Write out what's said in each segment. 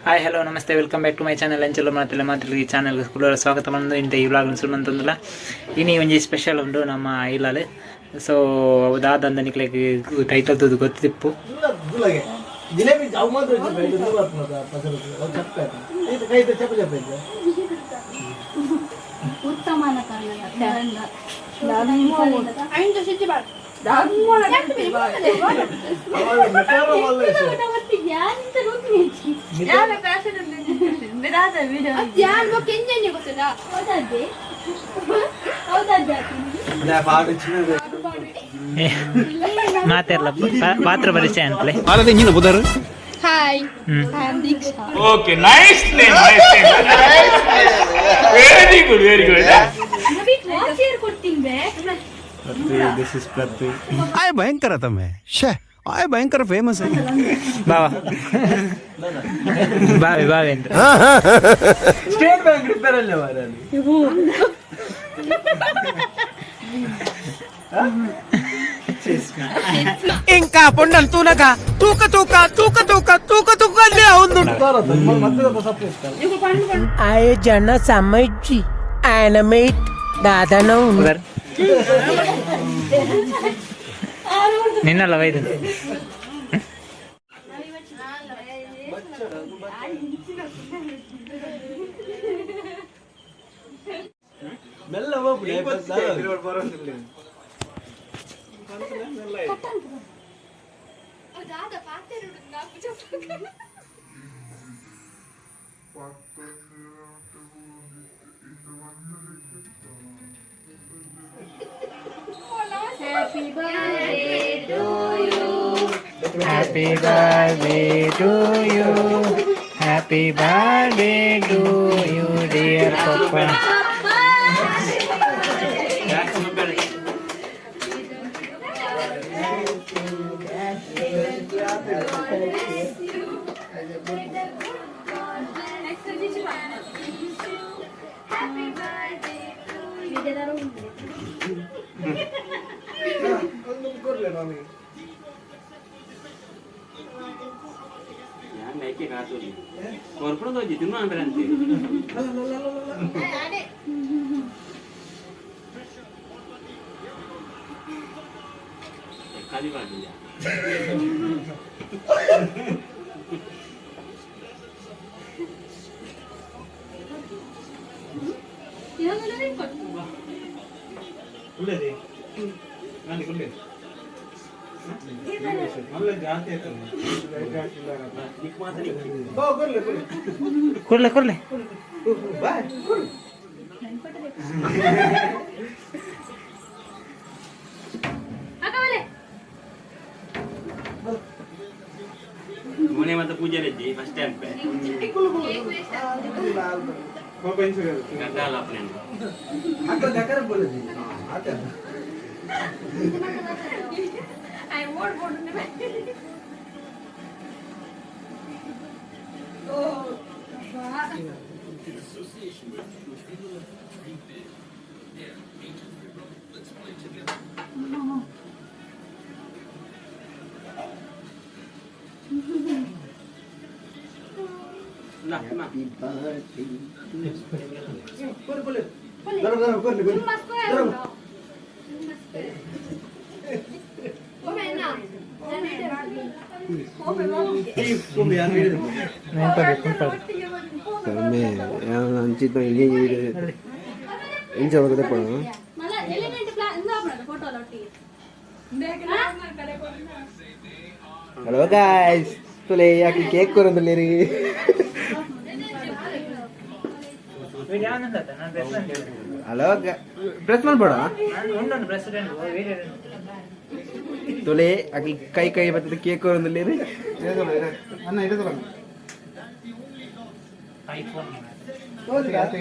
Hi, hello, namaste, welcome back to my channel. ಅಂಚಲು ಮಾತಿಲ್ಲ ಮಾತ್ರ ಈ ಚಾನಲ್ ಕುಲರ ಸ್ವಾಗತ ಬಂದು ಇಂತ ಈ ವ್ಲಾಗ್ ಸುಮ್ಮಂತಂದಿಲ್ಲ. ಇನಿ ಒಂಜಿ ಸ್ಪೆಷಲ್ ಉಂಡು ನಮ್ಮ ಇಲ್ಲಲ್. ಸೊ ದಾದಂದ ನಿಕ್ಲೆಗ್ ಟೈಟಲ್ ತೂದು ಗೊತ್ತಿಪ್ಪು. ಜಿಲೇಬಿ ಅವು ಮಾತ್ರ ಚಪ್ಪೆ ಕೈ ಚಪ್ಪೆ ಚಪ್ಪೆ. ಉತ್ತಮನ ಕನ್ನಡ. ಮಾತೆರ್ಲ ಪಾತ್ರ ಪರಿಚಯ ಅಂತಲೇ. Hi, I am Deeksha. Okay, nice name, nice name. Very good, very good. ಕೊಡ್ತೀನಿ. This is Prithvi. ಆಯ್ ಭಯಂಕರ ತಮ್ಮೆ ಶೇ ಆಯ್ ಭಯಂಕರ ಫೇಮಸ್. ಬಾವಾ ಬಾವಿ ಬಾವಿ ಅಂತ. ಸ್ಟೇಟ್ ಬ್ಯಾಂಕ್ ರಿಪೇರ್ ಅಲ್ಲ ಮಾರ್ರೆ. ఇంకా పొండన్ తూనక తూక తూక తూక తూక తూక తూక అవును. ಆಯ ಜನ ಸಮಜ್ಜಿ ಆನಮೇಟ್ ದಾದನ. ಪುದರ್ ನಿನ್ನಲ್ಲ ವೈದ್. ಮೆಲ್ಲ ಹೋಗ್ಬಿಡಿ. Happy birthday to you. Happy birthday to you, happy birthday to you, dear papa. Happy birthday to you. ಕುರ್ಲೆ ಕುರ್ಲೆ. ಮುನೆ ಮತ್ತೆ ಪೂಜೆ ಫಸ್ಟ್ ಟೈಮ್ ಗಡ್ಡಾಲ ಅಪ್ಪನೆ. ಅಂಚಿನ ಎಂಚ ದೆಪ್ಪಣ. ಹಲೋ ಗಾಯ್ಸ್, ತುಲೆ ಯಾಕೆ ಕೇಕ್ ಕೊರಂದುಲ್ಲೇರಿ? ಹಲೋ, ಪ್ರೆಸ್ ಮಾಡ್ಬೇಡ. ತುಲೆ ಅಕ್ಲಿ ಕೈ ಕೈ ಬರ್ತದೆ ಕೇಕ್ ಕೊರಂದುಲ್ಲೇರಿ.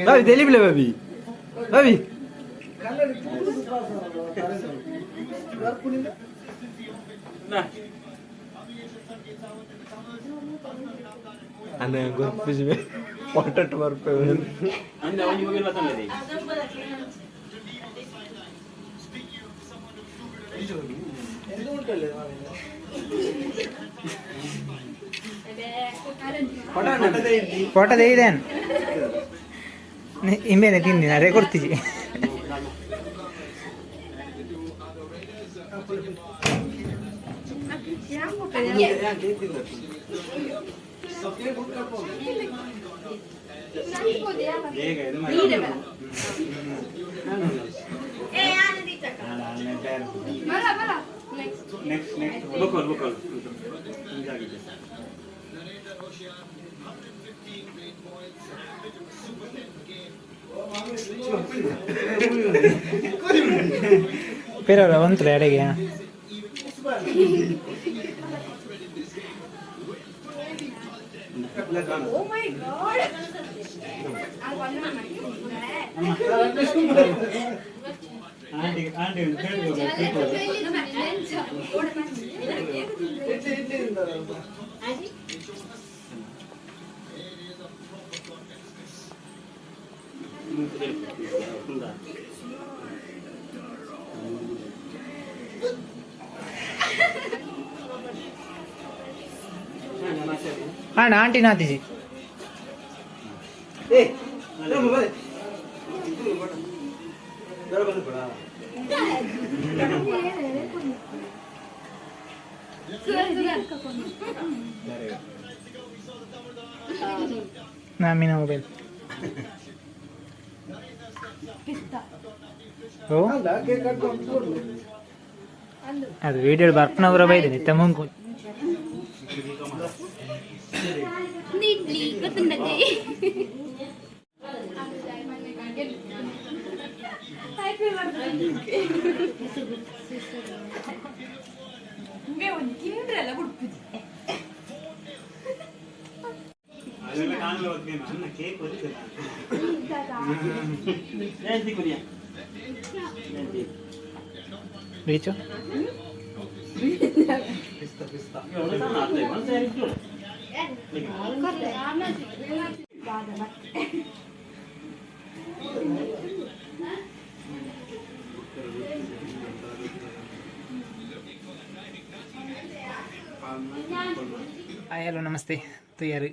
ಬಾಬಿ తెలియలే ಬಾಬಿ ಬಾಬಿ. ಅನ್ನ ಗೊತ್ತಿವೆ ಫೋಟೋ ಬರ್ಪೆ. ಅಂದ ಒಂಜಿ ಮುಗಿಲ್ ಬತ್ತಂದೆ. ಫೋಟೋ ತೆಗಿದೇನು ಇಂಬೇನೆ ತಿಂದಿನ ಅರೆ ಕೊಡ್ತಿಜಿ. Next next ಬುಕ್ಕಲ್ ಬುಕ್ಕಲ್ ಹಿಂಗಾಗಿದೆ. ಬೇರೆಯವ್ರ ಒಂತಲೆ ಅಡೆಗೆ. Oh my God. Aunty aunty. ಹಾಂ, ಆಂಟಿ ನಾತಿಜಿ. ಏ, ಬರೇ. ನಾ ಮೊಬೈಲ್ ಓ. ಕೇಕ್ ಕಟ್ ಮಾಡ್ಕೊಂಡು. ಅದು ವಿಡಿಯೋ ಬರ್ಪನವರ ಬೈದೆ ನಿತ್ತ ಮುಂಕು. ಇಡ್ಲಿ ಗೊತ್ತುಂಡದೆ. ತಿಂದ್ರಲ್ಲ ಉಡುಪುಜಿ. ಅದೆಲ್ಲ ಕಾಣಲು ಹೋಗ್ತೇನೆ ಅನ್ನ ಕೇಕ್ ಗೊತ್ತಿಲ್ಲ. ಜಯಂತಿ ಕುರಿಯ ಜಯಂತಿ. ರೀಚು. ಒಂದು ಸಾರಿ ಇಟ್ಟು. Hi, hello, namaste. ತಯಾರಿ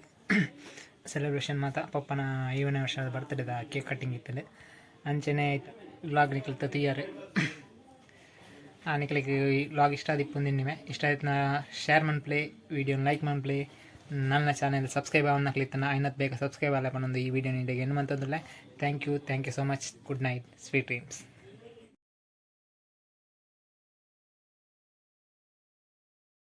ಸೆಲೆಬ್ರೇಷನ್ ಮಾತ ಪಪ್ಪನ 50ನೇ ವರ್ಷದ ಬರ್ತ್ಡೇದ ಕೇಕ್ ಕಟ್ಟಿಂಗ್ ಇತ್ತಲೆ. ಅಂಚೆನೆ ವ್ಲಾಗ್ ನಿಕಲ್ತ ತಯಾರು. ನಿಕಲಿಗೆ ಈ ವ್ಲಾಗ್ ಇಷ್ಟ ಆದಿಪ್ಪು ನಿನ್ನೆ ಇಷ್ಟ ಆಯ್ತು ನಾ ಶೇರ್ ಮನ್ಪ್ಲೆ, ವಿಡಿಯೋನ ಲೈಕ್ ಮನ್ಪ್ಲೆ. ನನ್ನ ಚಾನೆಲ್ ಸಬ್ಸ್ಕ್ರೈಬ್ ಆವನ್ನಕ್ಲಿತ್ತನ ಐನತ್ ಬೇಗ ಸಬ್ಸ್ಕ್ರೈಬ್ ಆಲ ಪನ್ನೊಂದು ಈ ವಿಡಿಯೋ ನೀಡಿಗೆ ಏನು ಮಂತಂದಿಲ್ಲ. Thank you, thank you so much. Good night, sweet dreams.